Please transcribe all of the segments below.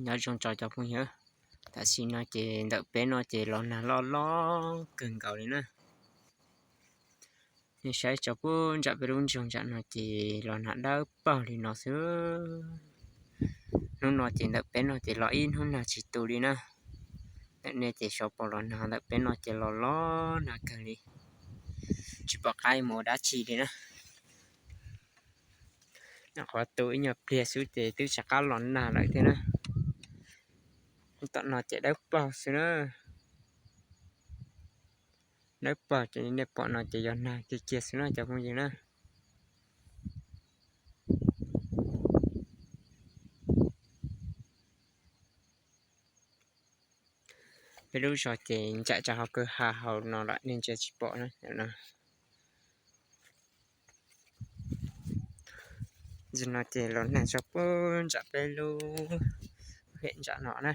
Nyob zoo tso cov phooj ywg, tam sim no ces ntawm peb no ces los nag loj loj kawg nkaus li na. Nej saib tso puag nram peb lub nroog nram no ces los nag dawb paug li no xwb. Hnub no ces ntawm peb no ces los ib hnub nag tsis tu li na. Ntawm nej ces xyov puas los nag, ntawm peb no ces los los nag kawg li, tsis pom qab mus ua dab tsi li na. Nyuam qhuav tu ib nyuag pliag xwb ces twb rov qab los nag lawm thiab na. Tom no ces dawb paug xwb na. Dawb paug ces nej pom no ces yog nag kiag kiag xwb na cov phooj ywg na. Peb lub zos ces ncaim rau hauv kwj ha hauv no lawm nej ntsia tsis pom na. Tam no ces los nag tso puag nram peb lub hem nram no na.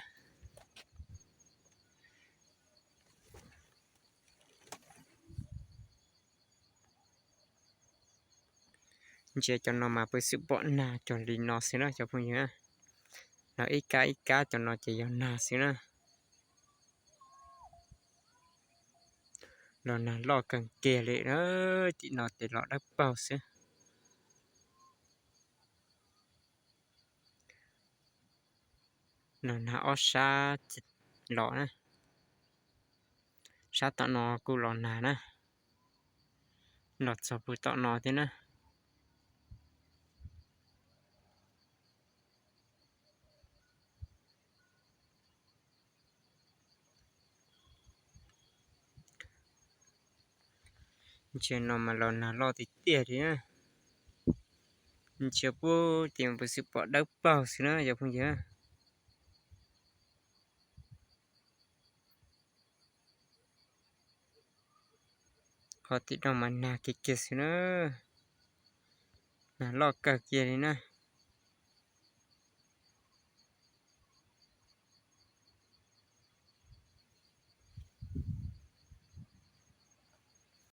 Ntsia cov no mas pw xwm pom nag cuag li no xwb na cov phooj ywg. Los ib kab ib kab cov no ces yog nag xwb na. Los nag loj kawg kiag li na, tim no ces los dawb paug xwb. Los nag ob sab los na. Sab tom no kuj los nag na. Los txog pw tom no thiab na. Ntsia no mas los nag loj tiag tiag li na. Ntsia puag tim pw xwm pom dawb paug xwb na cov phooj ywg. Qhov tim no mas nag kiag kiag xwb na. Nag loj kawg kiag li na.